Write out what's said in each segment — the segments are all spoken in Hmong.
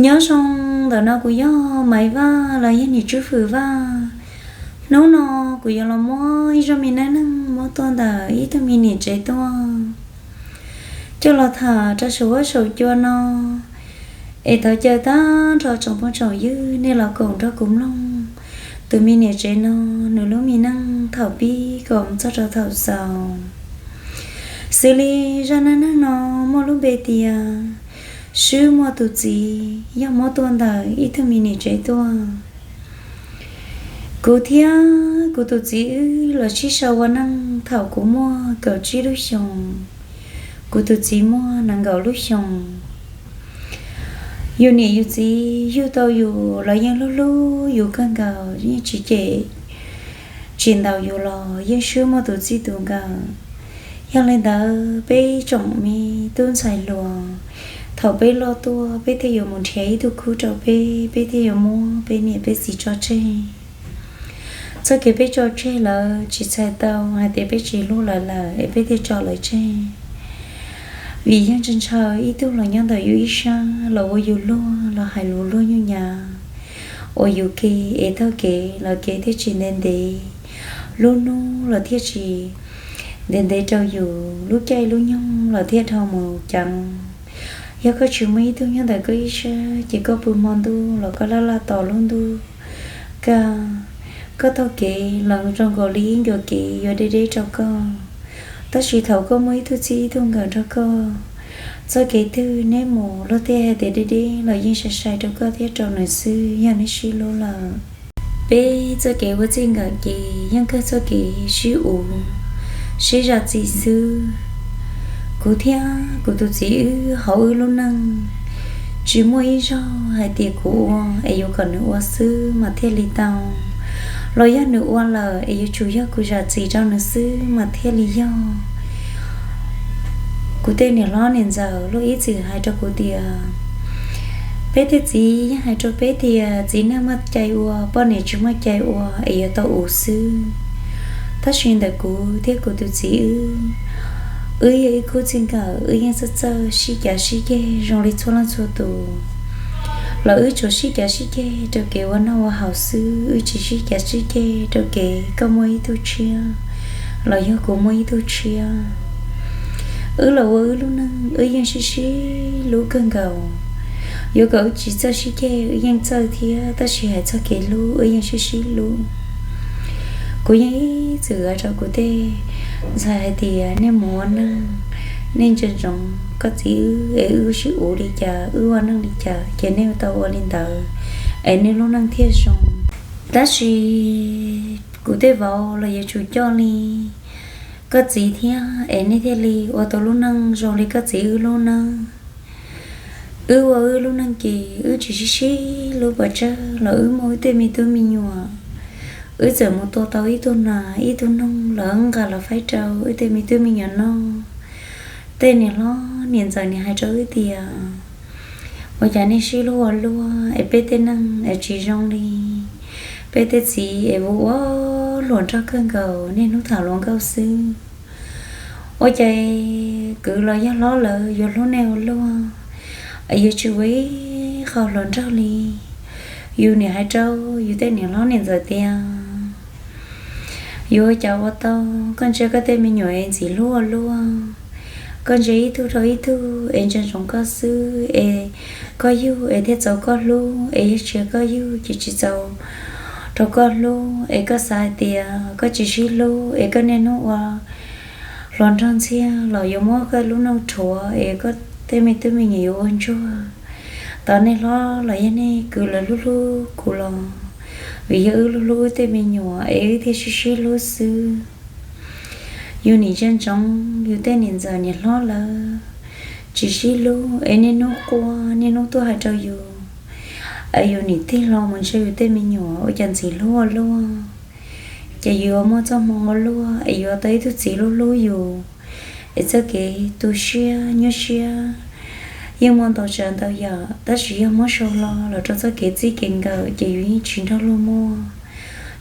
Nyob zoo, ntawm no kuv yog Maiv Vaj los yog niam Tswb Fwm Vaj. Hnub no kuv yuav los muab ib zaj me neej neeg muab tuaj ntawm ib tug me niam tsev tuaj coj los tham rau saum huab saum cua no. Es thov caw tag nrho tsoom phooj tsoom ywg nej los koom nrog kuv mloog tus me niam tsev no nws lub me neej thaum pib kom mus txog rau thaum xaus. Xws li zaj neej neeg no muaj lub npe tias Swb muaj tus txiv, yog muab tuaj ntawm ib tug me niam tsev tuaj. Kuv thiab kuv tus txiv wb los sib sau ua neej thaum kuv muaj kaum tsib lub xyoos, kuv tus txiv muaj nees nkaum lub xyoos. Yus niam yus txiv yug tau yus los yeej hlub hlub yus kawg nkaus, yeej tsis cem tsis ntaus yus los yeej swb muaj tus txij tus nkawm. Yog li ntawd peb tsoom me tub ntxhais hluas, thaum peb loj tuaj peb thiaj yuav mus nrhiav ib tug khub rau peb, peb thiaj yuav muab peb niam peb txiv tso tseg. Txoj kev peb tso tseg lawv tsis txhais tau hais tias peb tsis hlub lawv lawm es peb thiaj tso lawv tseg. Vim yog ntshaw ntshaw ib tug los nyob ntawm yus ib sab los ua yus luag los hais lus luag nyuj nyav, uas yus ke es taug kev los kev thiaj tsis ntev ntev, lub hnub los thiaj tsis ntev ntev rau yus, lub caij lub nyoog los thiaj dhau mus ceev. Yog koj tsis muaj ib tug nyob ntawm koj ib sab ces koj pw hmo ntuj los koj laj laj tos lub ntuj kaj. Koj taug kev los zoo nkaus li ib ncua kev yuav deb deb rau koj. Tab sis thaum koj muaj ib tug txij ib tug nkawm nrog koj, txoj kev twg neb mus luag tej hais tias deb deb los yeej sai sai rau koj thiab rau nws xwb yog neb sib hlub lawm. Peb txoj kev ua txij nkawm ces yeej kawg txoj kev sib uv, sib zam txim xwb. Kuv thiab kuv tus txiv wb hauv wb lub neej tsis muaj ib zaug hais tias kuv ua es yuav kom nws ua xwb mas thiaj li tau, los yog nws ua lawm es yuav tsum yog kuv zam txim rau nws xwb mas thiaj li yog. Kuv tej niam hlob niam ntxawm luag ib txwm hais rau kuv tias, peb tej txiv yeej hais rau peb tias txiv neej muaj cai ua, poj niam tsis muaj cai ua es yuav tau uv xwb. Tab sis ntawm kuv thiab kuv tus txiv wb, wb yog ib khub txij nkawm, wb yeej txawj txawj sib cav sib ceg zoo li txhua leej txhua tus. Los wb tsuas sib cav sib ceg rau kev ua noj ua haus xwb, wb tsis sib cav sib ceg rau kev koj muaj ib tug tshiab los yog kuv muaj ib tug tshiab. Wb los ua wb lub neej wb yeej sib sib hlub kawg nkaus. Yuav kom wb tsis txawj sib ceg wb yeej txawj thiab, tab sis hais txog kev hlub wb yeej sib sib hlub. Kuv yeej ib txwm hais rau kuv tej ntxhais hais tias nej mus ua neej, nej ntsia ntsoov koj txiv wb es wb sib uv li cas, wb ua neej li cas ces nej tau ua li ntawd es nej lub neej thiaj zoo. Tab sis kuv tej vauv los yuav tsum coj li koj txiv thiab es nej thiaj li ua tau lub neej zoo li koj txiv wb lub neej. Wb ua wb lub neej ces wb tsis sib sib hlub pes tsawg los wb muaj wb tej me tub me nyuam. Wb txawm mus tua tau ib tug nas ib tug noog los wb nqa los faib rau wb tej me tub me nyuam noj. Tej niam hlob niam ntxawm nim hais rau wb tias, ua cas nej sib hlub ua luaj es peb tej neej es tsis zoo li. Peb tej txiv es ua ua hluas nraug kawg nkaus, niaj hnub tham hluas nkauj xwb. Ua cas kwv los yog hlob lawv yuav hlub nej ua luaj es yuav tsis ua ib qho hluas nraug li. Yus nim hais rau yus tej niam hlob niam ntxawm tias, yuav ua cas ua tau, koj ntsia koj tej me nyuam es ntxim hlub ua luaj. Koj ntsia ib tug rau ib tug es ntsia ntsoov koj xwb es koj yug es thiaj txaus koj hlub, es yog tsis yog koj yug ces tsis txaus rau koj hlub. Es koj xav hais tias koj tsis sib hlub es koj niaj hnub ua hluas nraug ntxiag los yuav muab koj lub neej rhuav es koj tej me tub me nyuam yuav ua ntsuag. Tos nej hlob los yog nej kwv lawv hlub hlub kuv los, vim yog wb hlub hlub wb tej me nyuam es wb thiaj sib sib hlub xwb. Yus nim ntsia ntsoov yus tej niam ntxawm niam hlob lawv tsis sib hlub es niaj hnub quaj niaj hnub tuaj hais rau yus, es yus nim tig hlo mus ntsia yus tej me nyuam ua cas ntxim hlub ua luaj. Ces yus yuav muaj txoj hmoo ua luaj es yuav tau ib tug txiv hlub hlub yus, es txoj kev tu siab nyuaj siab yeej muaj ntau tsav ntau yam, tab sis yog muab sau hlo los rau txoj kev txij kev nkawm ces yus yeej tsis nrog luag muaj.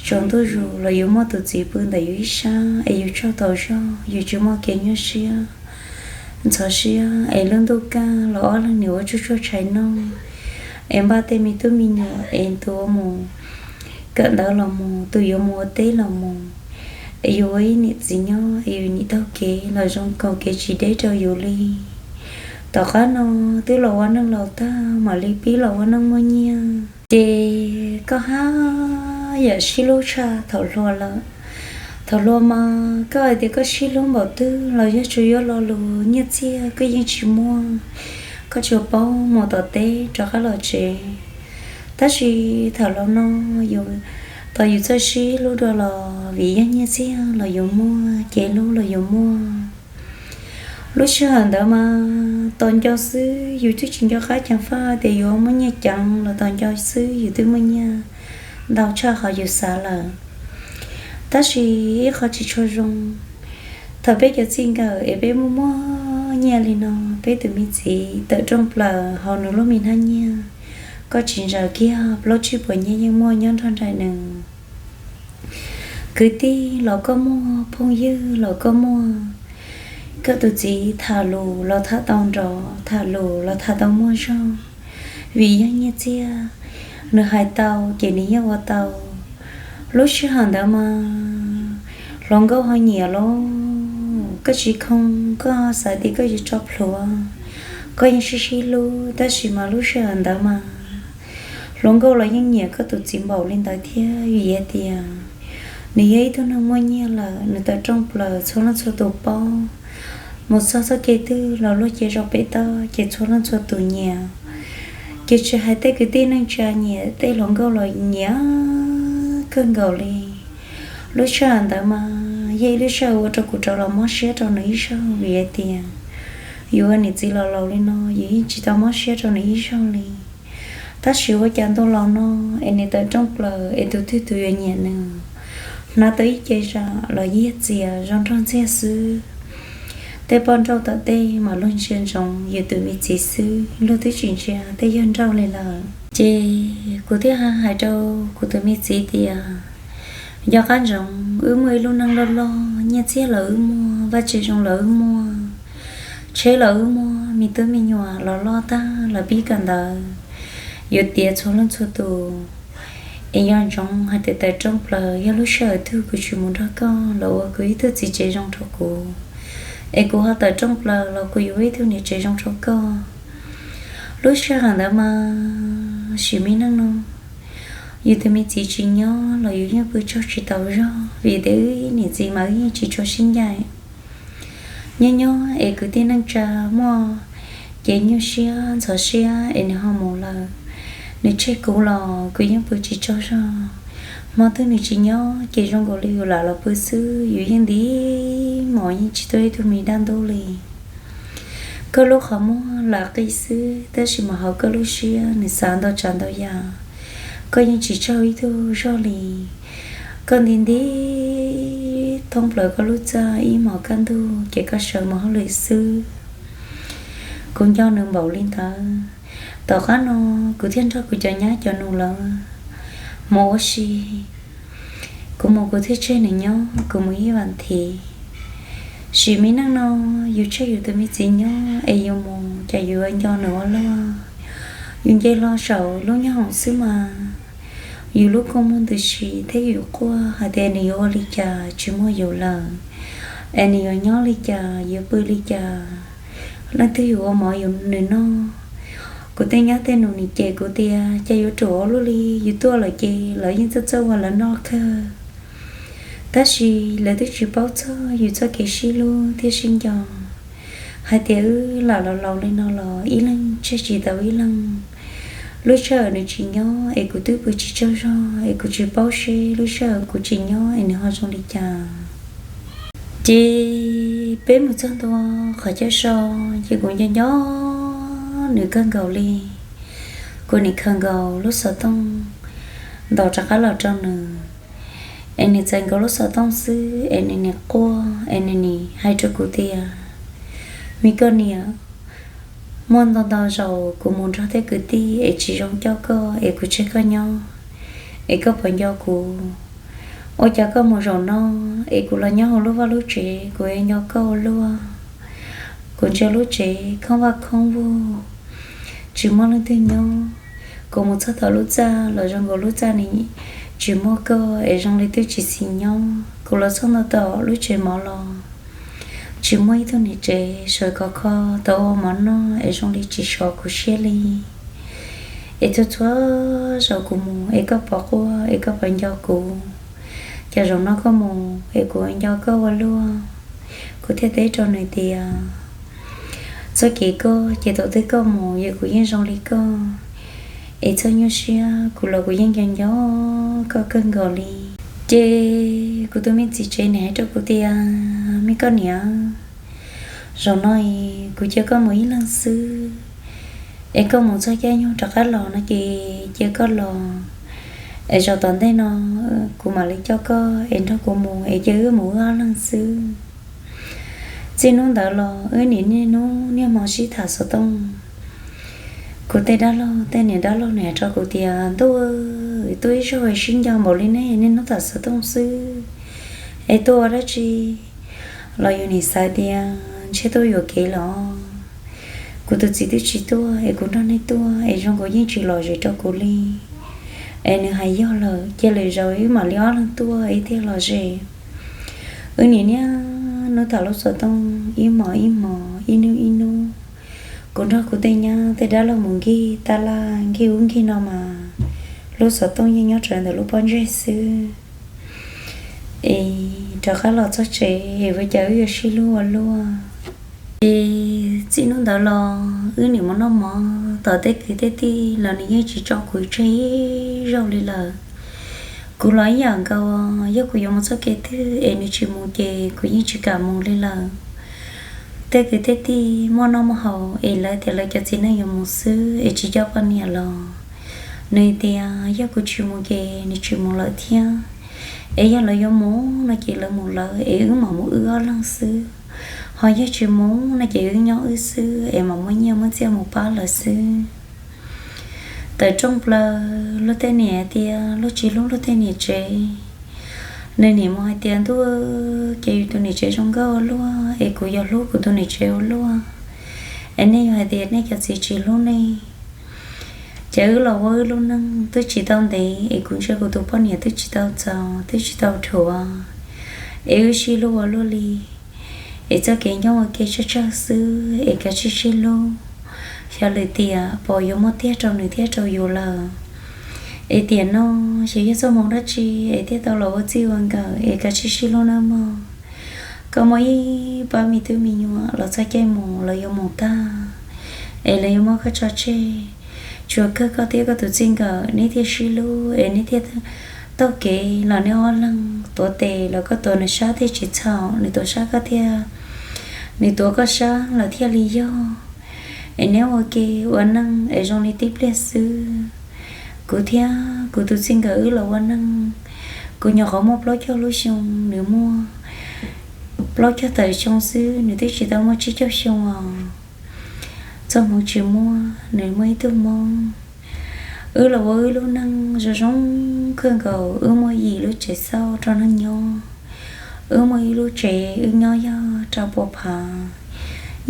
Tsaus ntuj zus los yuav muaj tus txiv pw ntawm yus ib sab es yus tsaug tau zog, yus tsis muaj kev nyuaj siab ntxhov siab es lub ntuj kaj los ob leeg nim ua tsuj tsuag tshais noj, es npaj tej me tub me nyuam es tus ua mus kawm ntawv los mus, tus yuav mus ua teb los mus, es yus ua ib niam txiv nyob es yus nim taug kev los zoo nkaus kev tsis deb rau yus li. Tom qab no twb los ua neej laus tag mam li pib los ua neej muaj nyiaj. Ces koj haj yam sib hlub tshaj thaum hluas lawm. Thaum hluas mas koj hais tias koj sib hlub npaum twg los yog tsuas yuav lo lus nyiaj txiag koj yeej tsis muaj, koj tsuas paub mus tom teb rov qab los tsev. Tab sis thaum laus no, yus, tau yus txawj sib hlub dua los vim yog nyiaj txiag los yuav muaj, ces hlub los yuav muaj. Lub sij hawm ntawd mas tos nco xwb, yus twb tsis nco qab ceev faj tias yuav muaj nyiaj ceev los tos nco xwb yus twb muaj nyiaj ntau tshaj qhov yus xav lawm. Tab sis ib qho tsis tshua zoo, thaum peb cov txij nkawm es peb muaj muaj nyiaj li no, peb tus me txiv tawm rooj plaws hauv nws lub me hnab nyiaj, koj tsis ntsaws kiag plaub tsib puas nyiaj yeej muaj nyob nrog nraim nws. Kwv tij los koj muaj, phooj ywg los koj muaj, koj tus txiv tham lus los tham tau nrov, tham lus los tham tau muaj zog, vim yog nyiaj txiag, nws hais tau ces nws yeej ua tau. Lub sij hawm ntawd mas hluas nkauj ho nyiam lauj, koj tsis khoo, koj xav tias koj yuav tso plhuav, koj yeej sib sib hlub, tab sis mas lub sij hawm ntawd mas hluas nkauj los yeej nyiam koj tus txiv npaum li ntawd thiab, vim hais tias nws yog ib tug neeg muaj nyiaj lawm, nws tawm rooj plaws txhua leej txhua tus paub, mus txog txoj kev twg los luag cia zaum pem toj ces txhua leej txhua tus nyiam. Ces tsis hais tej kwv tij neej tsa nyiam, tej hluas nkauj los nyiam kawg nkaus li. Lub sij hawm ntawd mas yog ib lub sij hawm ua rau kuv rov los mob siab rau nws ib zaug, vim hais tias yus ua niam txiv los laus li no yus yeej tsis tau mob siab rau nws ib zaug li. Tab sis ua cas ntu laus no es nws tawm rooj plaws es tus twg tus yuav nyiam nws, hnav tau ib ce zam los yog txias zoo nraug ntxiag xwb. Tej poj nrauj tom tej mas luag ntsia ntsoov yus tus me txiv xwb, luag twb tsis ntsia tej yawg nrauj li lawm. Ces kuv thiaj hais rau kuv tus me txiv tias, nco qab ntsoov wb muaj ib lub neej loj loj, nyiaj txiag los wb muaj, vaj tse zoo los wb muaj, tsheb los wb muaj, me tub me nyuam los loj tag los pib kawm ntawv, yuav tiav txhua leej txhua tus. Es nco ntsoov hais tias tawm rooj plaws yog lub sij hawm twg kuv tsis mus nrog koj los ua kuv ib tug txiv tsev zoo rau kuv, es kuv ho tawm rooj plaws los kuv yuav ua ib tug niam tsev zoo rau koj. Lub sij hawm ntawd mas sim me neej no yus tus me txiv tsis nyob los yus yeej pw tsaug tsis tau zog, vim tias wb niam txiv mas wb yeej tsis tshua sib ncaim. Nyob nyob es kwv tij neej tsa muaj kev nyuaj siab ntxhov siab es nws ho mus lawm, nws tseg kuv los kuv yeej pw tsis tsaug zog. Hmo twg nws tsis nyob ces zoo nkaus li yus lam los pw xwb, yus yeej nti mos yeej tsis tuaj ib tug me dab ntub li. Koj lub qhov muag lam qi xwb, tab sis mas hauv koj lub siab nws xav ntau tsav ntau yam, koj yeej tsis tsaug ib tug zog li. Koj nti nti thoob plaws koj lub txaj ib hmos kaj ntug ces koj sawv mus hauj lwm xwb. Kuv nco nws npaum li ntawd. Tom qab no kuv thiaj nrog kuv cov nyab cov nus lawv mus ua si. Kuv mus kuv thiaj tseg nws nyob, kuv mus ib vas thiv. Sim me neej no yus tseg yus tus me txiv nyob es yus mus cas yus yuav nco nws ua luaj. Yus nce hlo saum lub nyoob hoom xwb mas yus lub kua muag ntws si thiab yus quaj hais tias nws yuav ua li cas tsis muaj yus lawm, es nws yuav nyob li cas yuav pw li cas, leej twg yuav ua mov yus nws noj. Kuv tej nyab tej nus nws cem kuv tias cas yuav ruam ua luaj li, yus tuaj lawm ces lawv yeej txawj txawj ua lawv noj kawg. Tab sis lawv twb tsis paub txog yus txoj kev sib hlub thiab sib nco, hais tias wb lam los laus li no los ib leeg tseg tsis tau ib leeg. Lub sij hawm nws tsis nyob es kuv twb pw tsis tsaug zog es kuv tsis paub seb lub sij hawm kuv tsis nyob es nws ho zoo li cas. Ces peb mus txog ntua qhov chaw so, ces kuv nco nco nws kawg nkaus li. Kuv nim khaws nkaus lub xov tooj ntaus rov qab los rau nws, es nws txais nkaus lub xov tooj xwb es nws nim quaj es nws nim hais rau kuv tias, me koj niam, muaj ntau ntau zaus kuv mus nrog tej kwv tij es tsis zoo coj koj es kuv tseg koj nyob, es koj puas nco kuv? Ua cas koj mus zaum no es kuv los nyob hauv lub vaj lub tsev kuv yuav nco koj ua luaj. Kuv ntsia lub tsev khoob vaj khoob vug, tsis muaj leej twg nyob. Kuv mus txog tom lub txaj los zoo nkaus lub txaj ni tsis muaj koj es zoo li twb tsis xis nyob. Kuv los txog nto tom lub tsev mov los tsis muaj ib tug niam tsev sawv khov kho tau ua mov noj es zoo li tsis sov kuv siab li. Es txhua txhua zaus kuv mus es koj pov quaj es koj pov nco kuv, cas zaum no koj mus es kuv nco koj ua luaj. Kuv thiaj teb rau nws tias, txoj kev koj ces thaum twg koj mus yog kuv yeej zoo li koj, es txoj nyuaj siab kuv los kuv yeej nco nco koj kawg nkaus li. Ces kuv tus me txiv tsev nws hais rau kuv tias, me koj niam, zaum no kuv cia koj mus ib leeg xwb, es koj mus txog caij nyoog rov qab los no ces cia koj los, es zaum tom ntej no kuv mam li coj koj es nrog kuv mus es cia wb mus wb ob leeg xwb. Txij hnub ntawd los wb niaj hnub niaj hmo sib tham xov tooj. Kuv tej dab laug tej niam dab laug nws hais rau kuv tias, ntuj, tuaj ib zaug sib nco npaum li nej niaj hnub tham xov tooj xwb, es tuaj ua dab tsi? Los yus nim xav tias ntshe tuaj yuam kev los. Kuv tus txiv twb tsis tuaj es kuv nrog nej tuaj es zoo nkaus yeej tsis lom zem rau kuv li. Es nws hais yog lawm, cia lwm zaus wb mam li ob leeg tuaj ib thiaj lom zem. Wb niaj hnub tham lub xov tooj ib hmos ib hmos ib hnub ib hnub. Kuv nrog kuv tej nyab tej dab laug mus nkig tab laj nkig ub nkig no mas lub xov tooj yeej nyob rawv ntawm lub pob ntseg xwb. Es rov qab los txog tsev es ua cas wb yuav sib hlub ua luaj. Ces txij hnub ntawd los wb nim mus noj mov tom tej kwv tej tij los nws yeej tsis tso kuv tseg ib zaug li lawm. Kuv los ib yam nkaus, yog kuv yuav mus txoj kev twg es nws tsis mus ces kuv yeej tsis kam mus li lawm. Tej kwv tej tij muaj noj muaj haus es lawv tias lawv cov txiv neej yuav mus xwb es tsis coj poj niam los, nws tias yog kuv tsis mus ces nws tsis mus lawm thiab. Es yog lawv yuav mus no ces lawv mus lawv es wb mam mus wb ob leeg xwb. Ho yog tsis mus no ces wb nyob wb xwb es mam muaj nyiaj muaj txiaj mus pab lawv xwb. Tawm rooj plaws luag tej niam tias luag tsis hlub luag tej niam tsev. Nws nim mus hais tias ntuj, ces yus tus niam tsev zoo nkauj ua luaj es kuv yuav hlub kuv tus niam tsev ua luaj. Es nej yuav hais tias nej cov txiv tsis hlub nej. Ces wb los ua wb lub neej twb tsis tau ntev es kuv ntsia kuv tus poj niam twb tsis tau txaus twb tsis tau dhuav, es wb sib hlub ua luaj li. Es txoj kev ncoob ua ke tsawg tsawg xwb es kav tsij sib hlub. Xyov lwm tiam pom yuav muaj tiag rau nws thiab rau yus lawm. Es tiam no xyov yog txoj hmoov dab tsi es thiaj tau los ua txij ua nkawm es kav tsij sib hlub nawb mog. Koj muaj ib pab me tub me nyuam los txog caij mus lawv yuav mus tag, es lawv yuav muab koj tso tseg. Tsuas kawg koj thiab koj tus txij nkawm neb thiaj sib hlub es neb thiaj taug kev los neb ob leeg tuav tes los koj tuav nws sab thiaj tsis txhaum, nws tuav sab koj thiaj, nws tuav koj sab lawm thiaj li yog. Es neb ua ke ua neej es zoo li tib pliag xwb. Kuv thiab kuv tus txij nkawm wb los ua neej, kuv nyuam qhuav muaj plaub caug lub xyoo, nws muaj plaub caug tawm xyoo xwb, nws twb tsis tau muaj tsib caug xyoo os. Txoj hmoov tsis muaj, nws muaj ib tug hmoov. Wb los ua wb lub neej zoo zoo kawg nkaus, wb muaj yim lub tsev xauj rau neeg nyob. Wb muaj ib lub tsev wb nyob yog rau pua phav.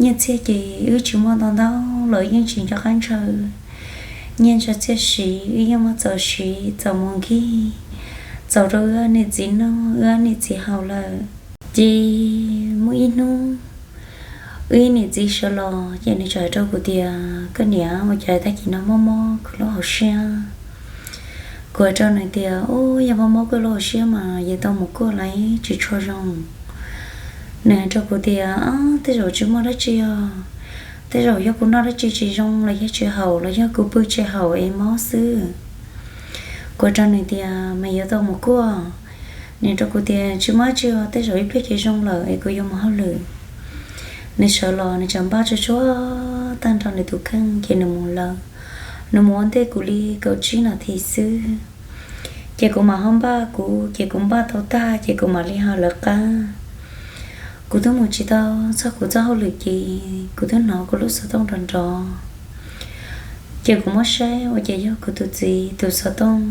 Nyiaj txiag ces wb tsis muaj ntau ntau los yeej tsis nco qab ntshaw. Nyiaj ntshaw txiaj siv wb yeej muaj txaus siv txaus mus nkig, txaus rau wb niam txiv noj wb niam txiv haus lawm. Ces muaj ib hnub wb niam txiv sawv los ces nws txawm hais rau kuv tias, koj niam, ua cas tag kis no mob mob kuv lub hauv siab? Kuv hais rau nws tias, ub, yog mob mob koj lub hauv siab mas yus tau mus kuaj los tsis tshua zoo. Nws hais rau kuv tias, tej zaum tsis muaj dab tsi os, tej zaum yog kuv noj dab tsi tsis zoo los yog tsis haum los yog kuv pw tsis haum es mob xwb. Kuv hais rau nws tias mas yuav tau mus kuaj. Nws hais rau kuv tias tsis muaj dab tsi os, tej zaum ib pliag ces zoo lawm es kuv yuav mus hauj lwm. Nws sawv los nws txawm npaj tsuag tsuag tag nrho nws tus kheej ces nws mus lawm. Nws mus ua ntej kuv li kaum tsib nas this xwb. Ces kuv mam ho npaj kuv, ces kuv npaj tau tag ces kuv mam li ho lawv qab. Kuv twb mus tsis tau txog kuv txoj hauj lwm ces kuv twb hnov kuv lub xov tooj nrov nrov. Ces kuv muab saib ua cas yog kuv tus txiv tus xov tooj.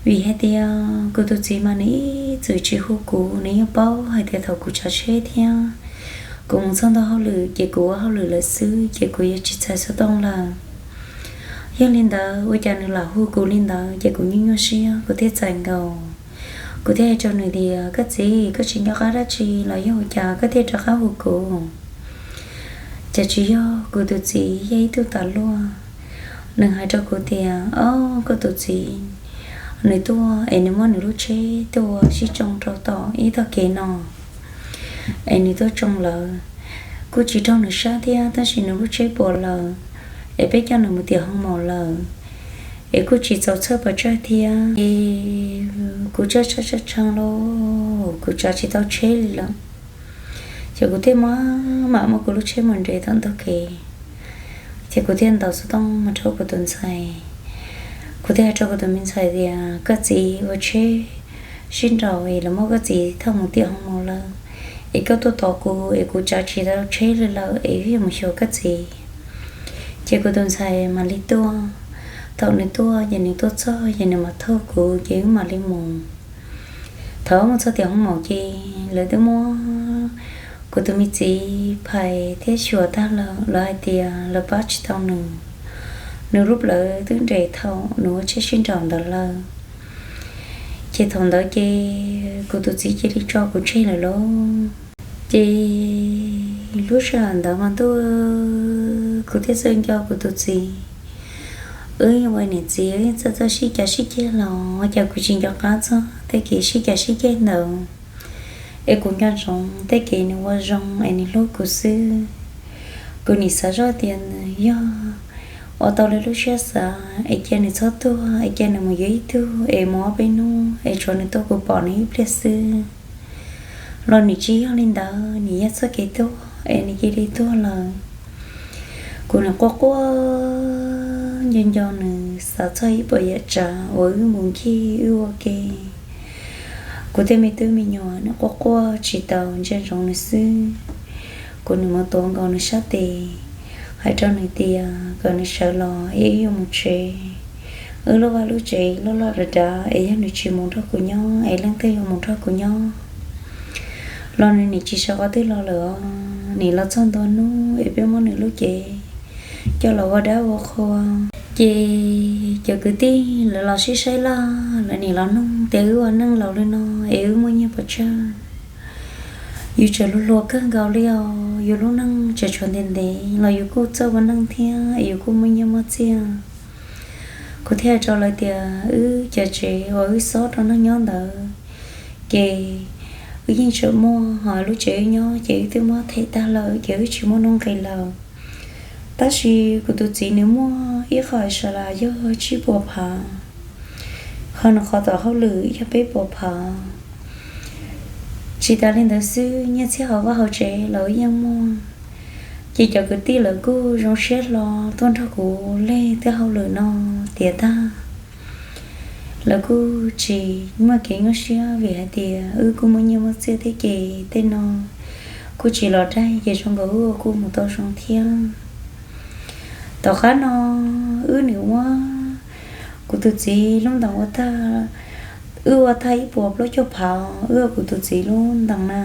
Vim hais tias kuv tus txiv mas nws ib txwm tsis hu kuv, nws yeej paub hais tias thaum kuv tsav tsheb thiab kuv mus txog ntawm hauj lwm ces kuv ua hauj lwm lawm xwb ces kuv yuav tsis txais xov tooj lawm. Yog li ntawd ua cas nws lam hu kuv li ntawd, ces kuv nyuaj nyuaj siab, kuv thiaj txais nkaus. Kuv thiaj hais rau nws tias, koj txiv, koj tsis nco qab dab tsi los yog ua cas koj thiaj rov qab hu kuv? Ces tsis yog, kuv tus txiv yog ib tug tas luaj. Nws hais rau kuv tias, o, koj tus txiv, nws tuaj es nws muab nws lub tsheb tuaj ua sib tsoo rau tom ib tog kev no, es nws tuaj tsoo lawm. Kuj tsis raug nws sab thiab, tab sis nws lub tsheb puas lawm, es peb coj nws mus tiam hoo maum lawm, es kuj tsis txaus txhawj pes tsawg thiab. Es kuv tshee tshee tshee tshee los kuv tsav tsis tau tsheb li lawm. Ces kuv thiaj mam muab kuv lub tsheb mus nres tom ntug kev, ces kuv thiaj ntaus xov tooj mus rau kuv tus ntxhais. Kuv thiaj hais rau kuv tus me ntxhais tias, koj txiv, ua tsheb sib nraus es lawv muab koj txiv thauj mus tiam hoo maum lawm, es koj tuaj tos kuv es kuv tsav tsis tau tsheb li lawm es wb yuav mus xyuas koj txiv. Ces kuv tus ntxhais mam li tuaj. Thaum nws tuaj ces nws tuaj txog ces nws mam thauj kuv ces wb mam li mus. Thaum wb mus txog tiam hoo maum ces lawv twb muab kuv tus me txiv phais thiab xyuas tag lawm, lawv hais tias lawv pab tsis tau nws, nws lub plawv twb nres thaum nws ua tsheb sib nraus ntawd lawm. Ces thaum ntawd ces kuv tus txiv cia li tso kuv tseg lawm lauj. Ces lub sij hawm ntawd mas ntuj, kuv thiaj txawj nco kuv tus txiv. Wb ua niam txiv wb txawj txawj sib cav sib ceg los cas kuv tsis nco qab txog tej kev sib cav sib ceg ntawd, es kuv nco ntsoov tej kev nws ua zoo es nws hlub kuv xwb. Kuv nim xav zoj tias nws yog ua tau li lub siab xav es cia nws txhob tuag, es cia nws mus yuav ib tug es mus ob peb hnub es tshuav nws tuaj kuv pom nws ib pliag xwb. Los nim tsis yog li ntawd, nim yog txoj kev tuag es nws cia li tuag lawm. Kuv nim quaj quaj nco nco nws, xav txog ib puas yam tsav uas wb mus ncig wb ua ke. Kuv tej me tub me nyuam nim quaj quaj tsis tau ntsia ntsoov nws xwb. Kuv nim mus tuav nkaus nws sab tes, hais rau nws tias kom nws sawv los es wb yuav mus tsev. Wb lub vaj lub tsev loj loj dav dav es yog nws tsis mus nrog kuv nyob es leej twg yuav mus nrog kuv nyob? Los nws nim tsis sawv qhov twg los lawm os. Nim los txog ntua hnub es peb muab nws lub cev coj los ua dab ua qhua. Ces cov kwv tij lawv los sib saib laj, lawv nim los nug tias wb ua neej laus li no es wb muaj nyiaj puas tsawg. Yus tseem hluas hluas kawg nkaus li os, yus lub neej tseem tshuav ntev ntev los yus kuj txawj ua neej thiab es yus kuj muaj nyiaj muaj txiaj. Kuv thiaj hais rau lawv tias wb cov tsev uas wb xob rau neeg nyob ntawd ces wb yeej tseem muaj, ho lub tsev wb nyob ces wb twb muab them tag lawm ces wb tsis muaj nuj nqis lawm. Tab sis kuv tus txiv nws muaj ib qho sa las yog tsib puas phav, ho nws qhov tom hauj lwm yog peb puas phav. Tsis tas li ntawd xwb, nyiaj txiag hauv vaj hauv tsev los wb yeej muaj. Ces cov kwv tij lawv kuj zoo siab hlo tuaj nrog kuv leg tej hauj lwm no tiav tag. Lawv kuj tsis muaj kev nyuaj siab vim hais tias wb kuj muaj nyiaj muaj txiaj thiab ces tej no kuj tsis los dai ces zoo nkaus wb ua kuj mus tau zoo thiab. Tom qab no wb nim ua kuv tus txiv lub ntees ua tag, wb ua tag ib puas plaub caug phav wb ua kuv tus txiv lub ntees na.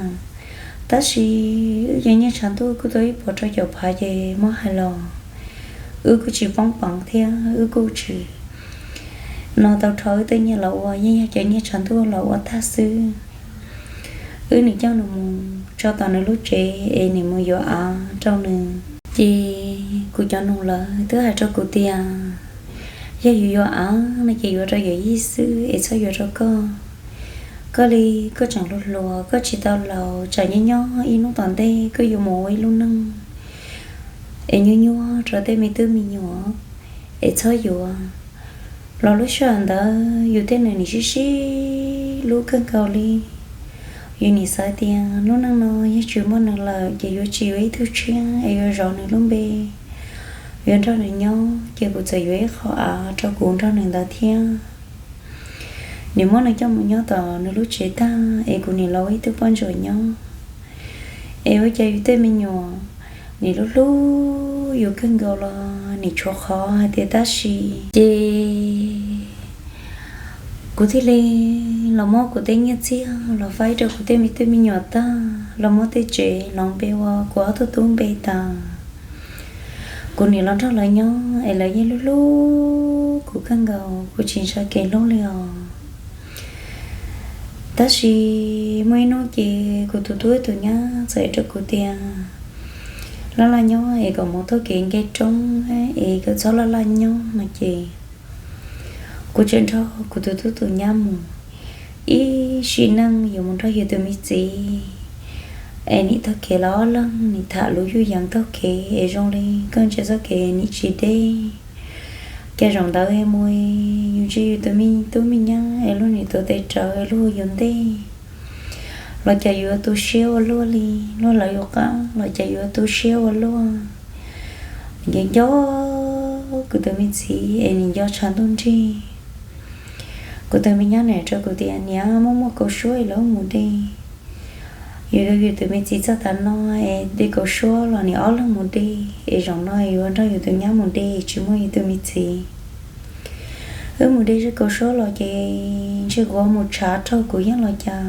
Tab sis wb cov nyiaj tshav ntuj kuj tau ib puas rau caum phav ces muab hais los wb kuj tsis poob peev thiab wb kuj tsis no tau rho wb tej nyiaj los ua, yeej yog cov nyiaj tshav ntuj los ua tag xwb. Wb nim coj nws mus tso tom nws lub tsev es nim mus yuav av rau nws. Ces kuv cov nus lawv twb hais rau kuv tias yog yuav yuav av no ces yuav rau yawm yij xwb es txhob yuav rau koj. Koj li koj tseem hluas hluas, koj tsis tau laus, tsam nyob nyob ib hnub tom ntej koj yuav mus ua ib lub neej es nyuaj nyuaj rau tej me tub me nyuam es txhob yuav. Los lub sij hawm ntawd yus tej nws nim sib sib hlub kawg nkaus li. Yus nim xav tias lub neej no yog tsis muaj nws lawm ces yuav tsis yuav ib tug tshiab es yuav zov nws lub npe, yuav nrog nws nyob ces kuv txawm yuav ib qho av rau kuv nrog nws ntawd thiab. Nim muab nws coj mus nyob tom nws lub tsev tag es kuv nim los ua ib tug poj ntsuam nyob. Es ua cas yus tej me nyuam nim hlub hlub yus kawg nkaus los nim tshuav qhov hais tias tab sis ces kuv thiaj li los muab kuv tej nyiaj txiag los faib rau kuv tej me tub me nyuam tag, los muab tej tsev los npe ua kuv ob tug tub npe tas. Kuv nim los nrog lawv nyob es lawv yeej hlub hlub kuv kawg nkaus, kuv tsis ntshai kev hlub li os. Tab sis muaj ib hnub ces kuv tus tub tus nyab txawm hais rau kuv tias, laj laj nyob es kom mus taug kev nce roob es kom txhob laj laj nyob no ces kuv tseem nrog kuv tus tub tus nyab mus. Ib sim neej yuav mus nrog yus tus me txiv es nim taug kev los ob leeg nim tham lus yuj yees taug kev es zoo li koj ntsia txoj kev nim tsis deb. Cas zaum ntawd mus yus ntsia yus tus me tub me nyab es luag nim tuav tes rawv es luag hu yus ntej, los cas yuav tu siab ua luaj li, luag lawv yus qab los cas yuav tu siab ua luaj. Nco nco kuv tus me txiv es nim nco tshav ntuj nrig. Kuv tus me nyab nim rau kuv tias, niam, muaj muaj kaus suab es lawv mus de. Yus yuav yus tus me txiv txog tav no es de kaus suab los nim ob leeg mus de, es zaum no yuav nrog yus tus nyab mus de tsis muaj yus tus me txiv. Wb mus de zej kaus suab los ces ntshe kuv mus tshav raug kuv yeej los cas.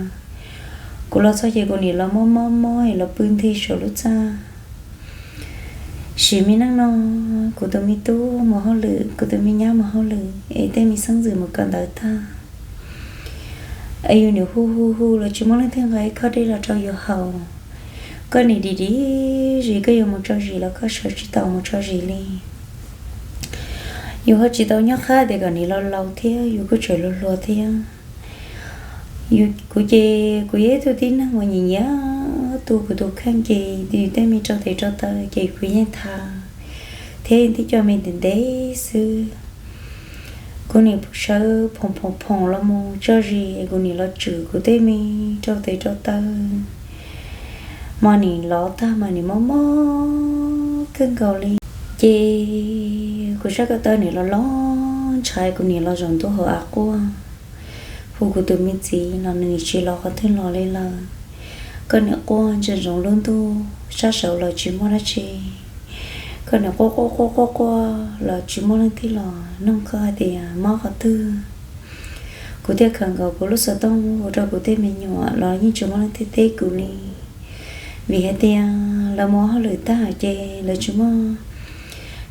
Kuv los txog ces kuv nim los mob mob mob es los pw nthe saum lub txaj. Sim me neej no kuv tus me tub mus hauj lwm, kuv tus me nyab mus hauj lwm es tej me xeeb ntxwv mus kawm ntawv tag. Es yus nim hu hu hu los tsis muaj leej twg nqa ib khob dej los rau yus haus. Koj nim dim dim zis, koj yuav mus tso zis los koj sawv tsis tau mus tso zis li. Yus ho tsis tau nyob qab tias kom nim los laus thiab, yus kuj tseem hluas hluas thiab. Kuv ces kuv yog ib tug tib neeg uas nyiam nyiam tu kuv tus kheej ces yus tej me rau tes rau taw ces kuv yeej tham thiab yeej tib co me ntev ntev xwb. Kuv nim sawv phoom phoom phoom los mus tso zis es kuv nim los tswm kuv tej me rau tes rau taw, mas nim lov tag mas nim mob mob kawg nkaus li. Ces kuv sab ko taw nim los los ntshav, kuv nim los zaum ntua hauv av quaj, hu kuv tus me txiv los nws tsis los qhov twg los li lawm. Koj nim quaj ntsia ntsoov lub ntuj, sab saud los tsis muaj dab tsi. Koj nim quaj quaj quaj quaj quaj los tsis muaj leej twg los nug koj hais tias mob qhov twg. Kuv thiaj khaws nkaus kuv lub xov tooj hu rau kuv tej me nyuam los yeej tsis muaj leej twg teb kuv li. Vim hais tias lawv mus hauj lwm tag ces lawv tsis muaj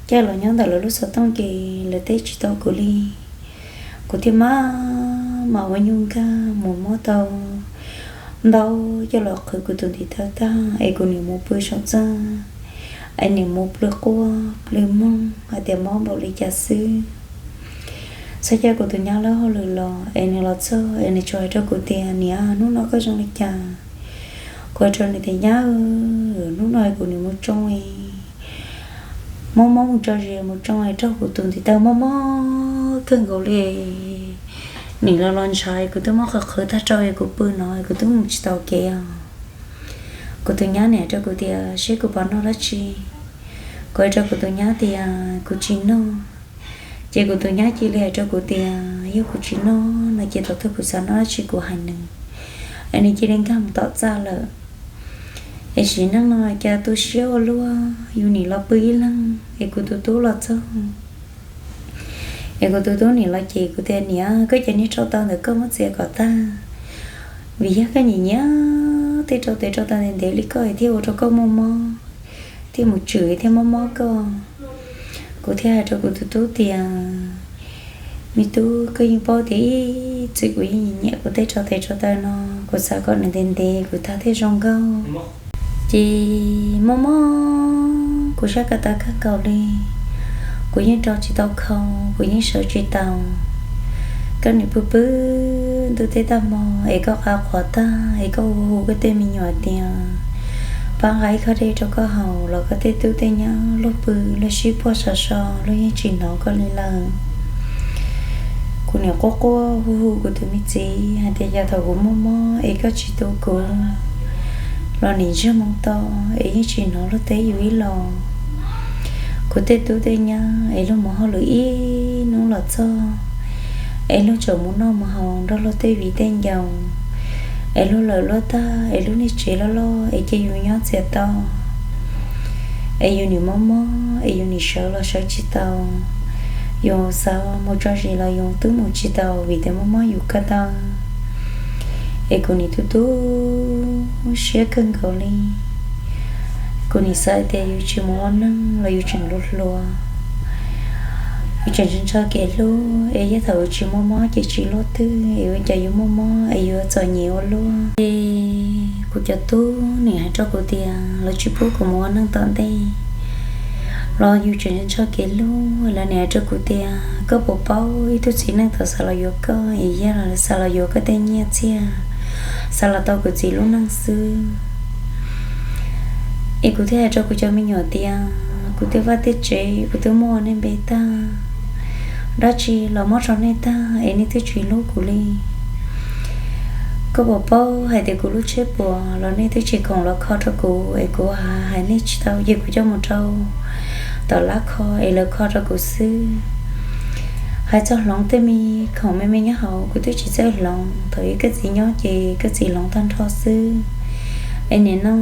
caij los nyob ntawm lawv lub xov tooj ces lawv teb tsis tau kuv li. Kuv thiaj maj mam ua nyuj nkag mus muab tau ntau coj los qhwv kuv tus ntiv taw tag es kuv nim mus pw saum txaj, es nim mus plw quaj plw moog hais tias mob npaum li cas xwb. Txog caij kuv tus nyab lawb hauj lwm los es nws los txog es nws tsuas hais rau kuv tias, niam, hnub no koj zoo li cas? Kuv hais rau nws tias, nyab, hnub no kuv nim mus tsoo, mob mob mus tso zis mus tsoo es raug kuv tus ntiv taw mob mob kawg nkaus li. Nim los los ntshav, kuv twb mob qhov qhwv tag rau es kuv pw no kuv twb mus tsis tau kev os. Kuv tus nyab nim hais rau kuv tias, seb kuv puas noj dab tsi? Kuv hais rau kuv tus nyab tias kuv tsis noj. Ces kuv tus nyab cia li hais rau kuv tias yog kuv tsis noj no ces thaum twg kuv xav noj dab tsi kuv hais nws. Es nws cia li nkag mus tom txaj lawm. Es sim neej no cas tu siab ua luaj, yus nim los pw ib leeg es kuv tus tub los txog. Es kuv tus tub nim los ces kuv tias, niam, koj cov niag rau taw ntawd koj muab txiav kom tag, vim yog koj nyiam nyiam tej rau tes rau taw ntev ntev li koj thiaj ua rau koj muaj mob, thiaj mus tswm thiaj mob mob koj. Kuv thiaj hais rau kuv tus tub tias, me tub, koj yeej paub tias ib txwm kuv yeej nyiam nyiam kuv tej rau tes rau taw no, kuv xav kom nws ntev ntev kuv tag thiaj zoo nkauj. Ces mob mob kuv sab ko taw kawg nkaus li, kuv yeej rau tsis tau khau, kuv yeej sawv tsis tau. Koj nim pw pw ntuj teb tag hmo es koj qab qhuav tag es koj hu hu koj tej me nyuam tias pab nqa ib khob dej rau koj haus los koj tej tub tej nyab luag pw luag sib puag so so luag yeej tsis hnov koj li lawm. Kuv nim quaj quaj hu hu kuv tus me txiv hais tias yog thaum kuv mob mob es koj tsis tu kuv los nim ntsiag moo to es yeej tsis hnov luag teb yus ib los. Kuv tej tub tej nyab es luag mus hauj lwm ib hnub los txog es luag tseem mus noj mus haus nrog luag tej viv tej ncaus, es luag lawm luag tag es lub niag tsev loj loj es cia yus nyob txias tau. Es yus nim mob mob es yus nim sawv los sawv tsis tau, yus xav mus tso zis los yus twb mus tsis tau vim tias mob mob yus ko taw. Es kuv nim tu tu siab kawg nkaus li. Kuv nim xav tias yus tsis mus ua neej los yus tseem hluas hluas, yus tseem ntshaw kev hlub, es yog thaum yus tsis muaj mob ces tsis luaj twg, es ua cas yuav muaj mob es yuav txom nyem ua luaj. Es kuv cov tub nim hais rau kuv tias lawv tsis pub kuv mus ua neej tom ntej, los yus tseem ntshaw kev hlub, lawv nim hais rau kuv tias koj puas paub ib tug txiv neej tau xav los yuav koj, es yog lawv xav los yuav koj tej nyiaj txiag, xav los tau kuv txiv lub neej xwb. Es kuv thiaj hais rau kuv cov me nyuam tias kuv tej vaj tej tsev kuv twb muab ua nej npe tag, dab tsi los muab rau nej tag es nej twb tsis hlub kuv li. Koj puas paub hais tias kuv lub tsheb puas los nej twb tsis khoom los kho rau kuv, es kuv hais nej tsis tau ces kuv coj mus rau tom lab kho es lawv kho rau kuv xwb. Hais txog hloov tej me khoom me me nyob hauv kuv twb tsis txawj hloov, thaum ub koj txiv nyob ces koj txiv hloov tag nrho xwb. Es nim no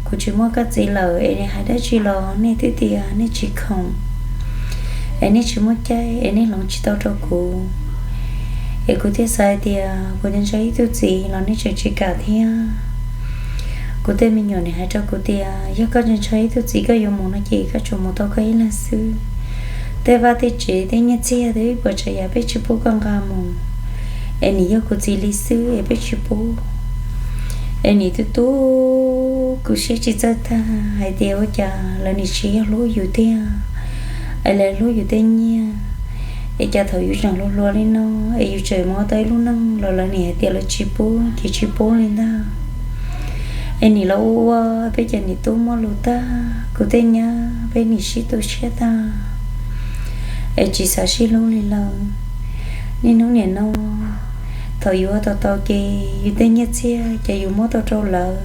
kuv tsis muaj koj txiv lawm es hais dab tsi los nej twb tias nej tsis khoom, es nej tsis muaj caij es nej hloov tsis tau rau kuv. Es kuv thiaj xav hais tias kuv ntshaw ib tug txiv los nej tseem tsis kam thiab. Kuv tej me nyuam nim hais rau kuv tias yog koj ntshaw ib tug txiv koj yuav mus no ces koj tsuas mus tau koj ib leeg xwb. Tej vaj tej tsev tej nyiaj txiag tej ib puas tsav yam peb tsis pub koj nqa mus, es nim yog kuv txiv li xwb es peb tsis pub. Es nim tu tu kuv siab tsis txawj tag hais tias ua cas lawv nim tsis yog hlub yus tiag, es lawv hlub yus tej nyiaj. Es cas thaum yus tseem hluas hluas li no es yus tseem mus ua tau ib lub neej los lawv nim hais tias lawv tsis pub ces tsis pub li ntag. Es nim los ua ua peb cov niam tub muaj lus tag, kuv tej nyab peb nim sib tu siab tag, es tsis xav sib hlub li lawm. Niaj hnub nim no thaum yus ua tau tau ces yus tej nyiaj txiag ces yus muab tau rau lawv.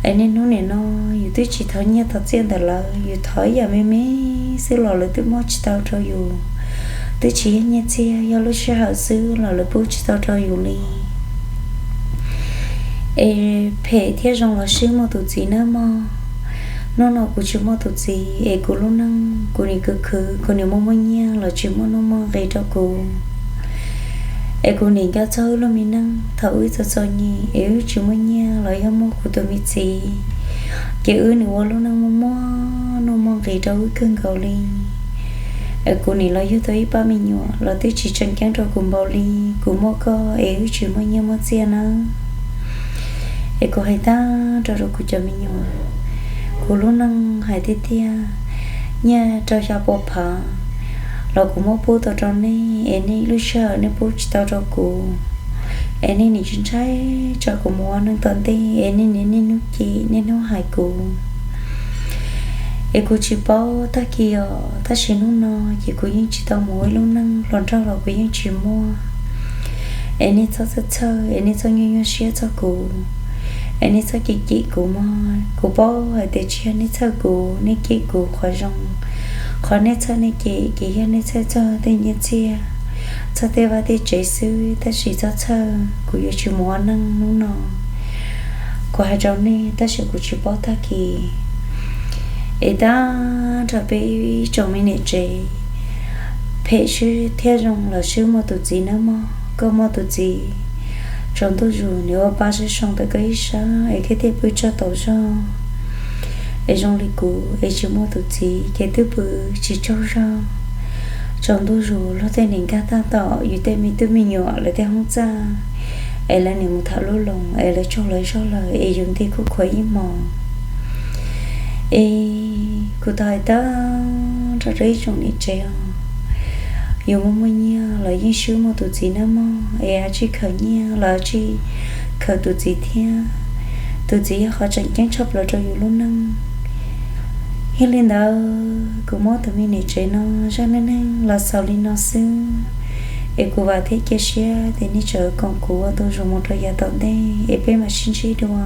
Es niaj hnub nim no yus twb tsis thov nyiaj thov txiaj ntawm lawv, yus thov ib yam me me xwb los lawv twb muab tsis tau rau yus. Twb tsis yog nyiaj txiag, yog lub sij hawm xwb los lawv pub tsis tau rau yus li. Es phem thiab zoo los swb muaj tus txiv nawb mog. Hnub no kuv tsis muaj tus txiv es kuv lub neej kuv nim khwv khwv, kuv nim muaj muaj nyiaj los tsis muaj nuj muaj nqis rau kuv. Es kuv nim nco txog wb lub me neej thaum wb txom txom nyem es wb tsis muaj nyiaj los yog muaj kuv tus me txiv, ces wb nim ua lub neej muaj muaj nuj muaj nqis rau wb kawg nkaus li. Es kuv nim los yug tau ib pab me nyuam los twb tsis tseem ceeb rau kuv npaum li kuv muaj koj es wb tsis muaj nyiaj muaj txiaj nawb. Es kuv hais tag nrho rau kuv cov me nyuam, kuv lub neej hais tiag tiag, nyiaj rau xya pua phav los kuv muab pub tau rau nej, es nej lub sij hawm nej pub tsis tau rau kuv, es nej nim ntshai ntshai tsam kuv mus ua neej tom ntej, es nej niaj hnub cem niaj hnub hais kuv. Es kuv tsis paub tag kis os, tab sis hnub no ces kuv yeej tsis tau mus ua ib lub neej hluas nraug los kuv yeej tsis muaj. Es nej txhob txhawj txhawj, es nej txhob nyuaj nyuaj siab txog kuv, es nej txhob cem cem kuv mog. Kuv paub hais tias tsis yog nej txhawj kuv, nej cem kuv qhov zoo. Qhov nej txhawj nej cem ces yog nej txhawj txog tej nyiaj txiag, txog tej vaj tej tsev xwb, tab sis txhob txhawj, kuv yuav tsis mus ua neej hnub no. Kuv hais rau nej tab sis kuv tsis paub tag kis. Es tag nrho peb ib tsoom me niam tsev, phem swb thiab zoo los swb muaj tus txiv nawb mog. Koj muaj tus txiv, tsaus ntuj zus nws ua pa sab soo ntawm koj ib sab es koj thiaj pw tsaug tau zog. Es zoo li kuv es tsis muaj tus txiv ces twb pw tsis tsaug zog. Tsaus ntuj zus luag tej nim nkag tag tom yus tej me tub me nyuam lawv tej hoob txaj, es lawv nim mus tham lub loos es lawv tsaug lawv zog lawm es yus nti kuj khuav ib hmos. Es kuv tau hais tag nrho rau ib tsoom niam tsev os, yus muaj muaj nyiaj los yeej swb muaj tus txiv nawb mog. Es ua tsis khaws nyiaj los ua tsis khaws tus txiv thiab. Tus txiv yog qhov tseem ceeb tshaj plaws rau yus lub neej. Yog li ntawd kuv muab tus me niam tsev no zaj neej neeg los xaus li no xwb, es kuv vam thiab cia siab tias nej tseem koom kuv ua ntu zus mus rau yav tom ntej es peb mam sib ntsib dua.